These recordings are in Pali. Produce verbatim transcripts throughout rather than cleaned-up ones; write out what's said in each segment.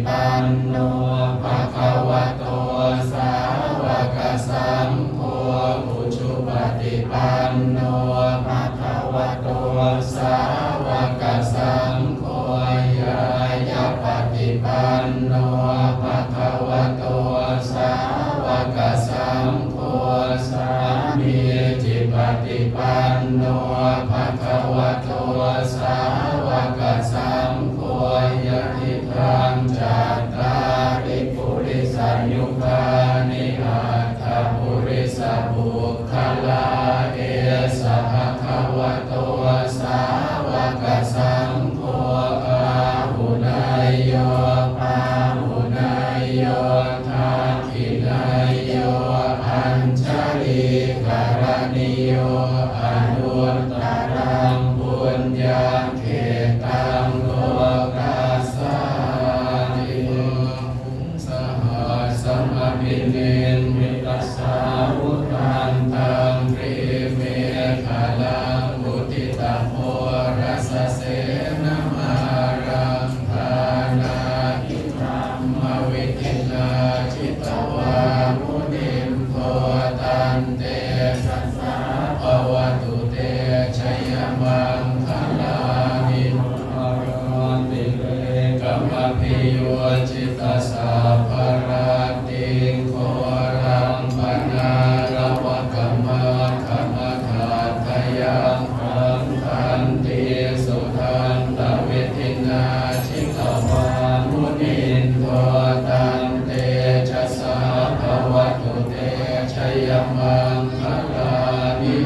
panno bhagavato sāvakasaṅgho, ujupaṭipanno bhagavato sāvakasaṅgho, ñāyapaṭipanno bhagavato sāvakasaṅgho, sāmīcipaṭipanno bhagavato sāvakasaṅgho, yadidaṃ cattāri purisayugāni aṭṭha purisapuggalā, esa bhagavato sāvakasaṅgho, āhuneyyo pāhuneyyo dakkhiṇeyyo añjalikaraṇīyo anuttaraṃ puññakkhettaṃ lokassāti. Bāhuṃ sahassamabhinimmitasāvudhantaṃ grīmekhalaṃ uditaghorasasenamāraṃ dānādidhammavidhinā jitavā munindo taṃ tejasā bhavatu te jayamaṅgalāni. Mārātirekamabhiyujjhitasabbarattiṃ ghorampanāḷavakamakkhamathaddhayakkhaṃ khantīsudantavidhinā jitavā munindo taṃ tejasā bhavatu te jayamaṅgalāni.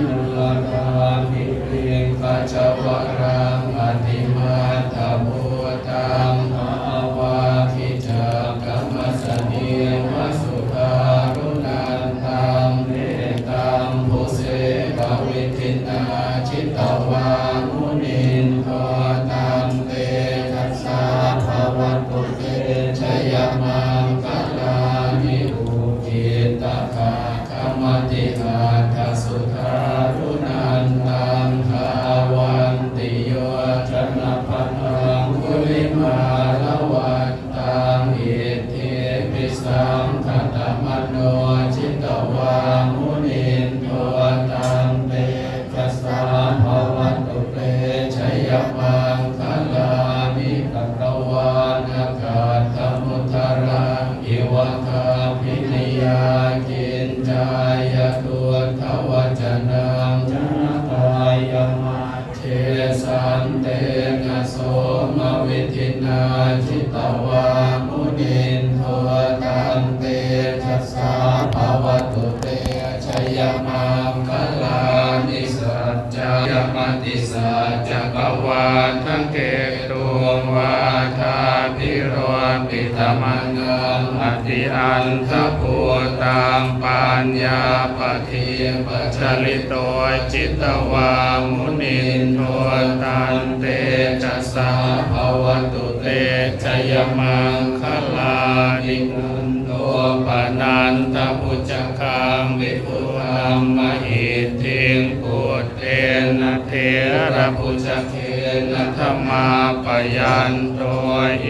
Nāḷāgiriṃ gajavaraṃ atimattabhūtaṃ dāvaggicakkamasanīva sudāruṇantaṃ mettambusekavidhinā jitavā munindo taṃ tejasā bhavatu te jayamaṅgalāni. Ukkhittakhaggamatihatthasudāruṇantaṃ dhāvantiyojanapathaṅgulimālavantaṃ iddhībhisaṅkhatamano jitavā munindo taṃ te jasā bhavatu te jayamaṅgalāni. Katvāna kaṭṭhamudaraṃ iva gabbhinīyā ciñcāya duṭṭhavacanaṃ janakāyamajjhe santena somavidhinā jitavā munindo taṃ tejasā bhavatu te jayamaṅgalāni. Saccayamatisaccakavādaketuṃ vādābhiropitamanaṃ atiandhabhūtaṃ paññāpadīpajalito jitavā munindo taṃ tejasā bhavatu te jayamaṅgalāni. Nandopanandabhujagaṃ vibudhaṃ mahiddhiṃ puttena therabhujagena damāpayanto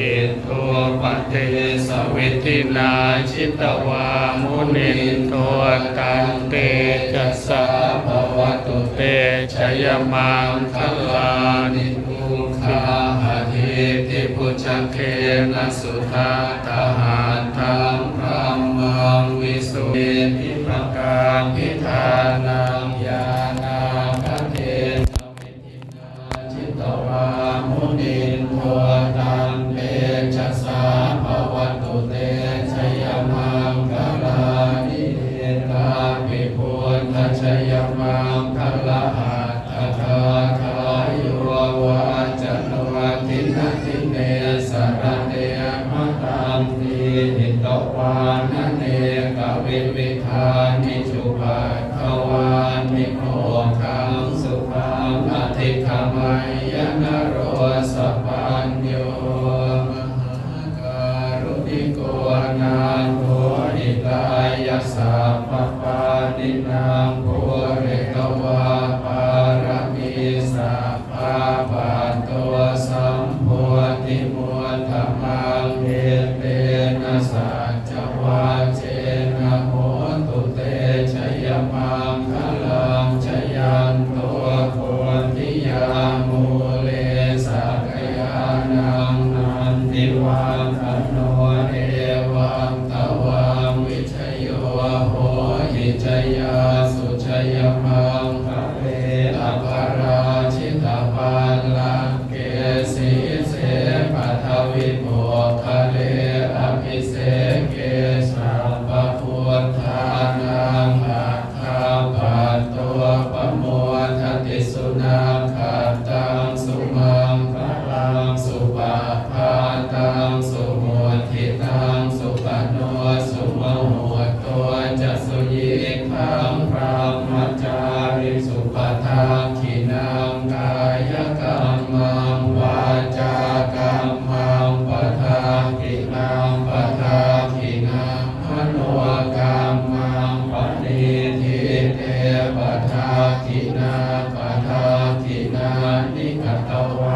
iddhūpadesavidhinā jitavā munindo taṃ tejasā bhavatu te jayamaṅgalāni. Duggāhadiṭṭhibhujagena sudaṭṭhahatthaṃ brahmaṃ visuddhijutimiddhibakābhidhānaṃ ñāṇāgadena vidhinā jitavā munindo taṃ tejasā bhavatu te jayamaṅgalāni. Etāpi buddhajayamaṅgalaaṭṭhagāthā yo vācano dinadine sarate matandī hitvānanekavividhāni cupaddavāni mokkhaṃ sukhaṃ adhigameyya naro sapañño. Mahākāruṇiko nātho hitāya sabbapāṇinaṃ pūretvā pāramī sabbā patto sambodhimuttamaṃ. Nakkhattaṃ sumaṅgalaṃ supabhātaṃ suhuṭṭhitaṃ sukhaṇo sumuhutto ca suyiṭṭhaṃ brahmacārisu. Padakkhiṇaṃ kāyakammaṃ vācākammaṃ padakkhiṇaṃ padakkhiṇaṃ manokammaṃ paṇidhī te padakkhiṇā. Padakkhiṇāni katvā